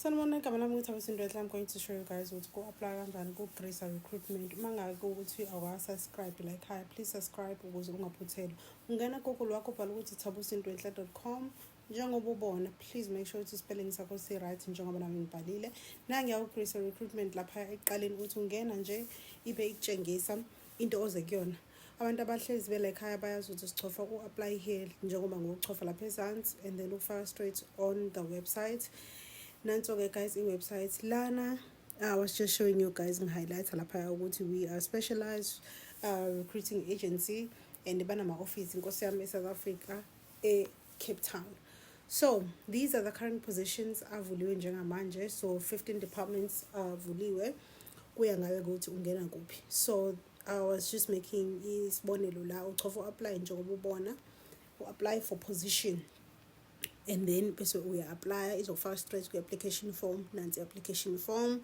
Sanibona, igama lami nguThabiso Ndwedle. I'm going to show you guys ukuthi ku-apply kanjani ku-Grisa Recruitment. Uma ngabe kuwukuthi awuka-subscribe la ekhaya, please subscribe ukuze ungaphuthelwa. Ungena Google wakho, ubhala ukuthi thabisondwedle.com njengoba ubona. Please make sure ukuthi spelling sakho si-right njengoba nami ngibhalile. Nangiya ku-Grisa Recruitment lapha ekuqaleni, uthi ungena nje ibe ikutshengisa into oze kuyona. Abantu abahlezi bela ekhaya bayazi ukuthi sichofa ku-apply here, njengoba ngokuchofa lapha ezansi and then ukufaka straight on the website. Nanso-ke guys i-website lana. I was just showing you guys, ngi-highlight lapha ukuthi we are specialized recruiting agency and banama-office, inkosi yami, e-South Africa, e-Cape Town. So these are the current positions avuliwe njengamanje. So 15 departments avuliwe, kuya ngawe ukuthi ungena kuphi. So I was just making isibonelo la, uchofa u-apply njengoba ubona, u-apply for position and then bese uya-applya, izokufaka straight kwi-application form. Nansi i-application form,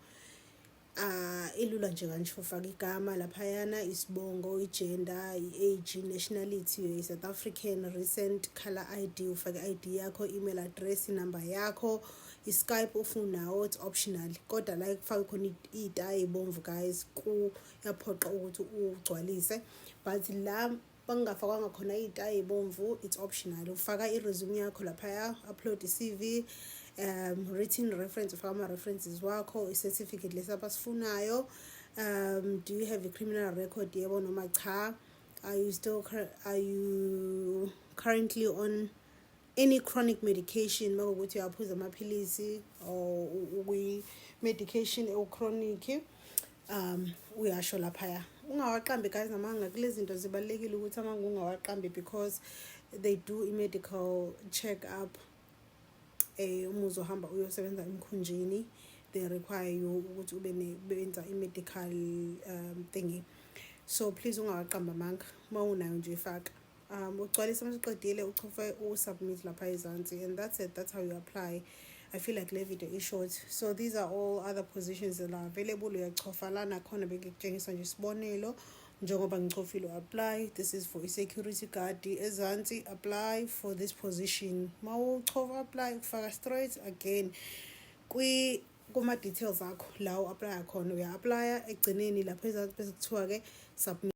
ilula nje kanje. Ufaka igama laphayana, isibongo, i-gender, i-age, nationality, uyi-South African, recent color ID, ufake i-ID yakho, email address, inamba yakho, i-Skype ufunawo, it's optional, kodwa la kufake khona iy'tayi ey'bomvu guys, kuyaphoqa ukuthi ugcwalise, but la bangafakwanga khona iy'tayi ey'bomvu, it's optional. Ufaka i-resume yakho laphaya, upload i-CV, written reference, ufaka ama-references wakho, i-certificate lesi abasifunayo. Do you have a criminal record, yebo noma cha? Are you currently on any chronic medication, makuwukuthi uyaphuza amaphilisi or ukwi-medication ewu-chronic, uyasho laphaya. Ungawaqambi guys namanga. Kulezi zinto zibalulekile ukuthi amanga ungawaqambi because they do i-medical check up. Uma uzohamba uyosebenza emkhunjini, they require you ukuthi ube benza i-medical thingy, so please ungawaqamba amanga. Uma unayo nje, faka. Ugcwalise, uma usuqedile uchofe u-submit lapha ezansi and that's it. That's how you apply. I feel like le video is short. So these are all other positions that are available. Uyachofa la nakhona, bengikutshengisa nje isibonelo njengoba ngichofile apply. This is for i-security guard ezansi, apply for this position. Ma uchofa apply, ufaka straight again kwi kuma-details akho la u-applya khona. Uya-applya, ekugcineni lapho ezansi bese kuthiwa-ke submit.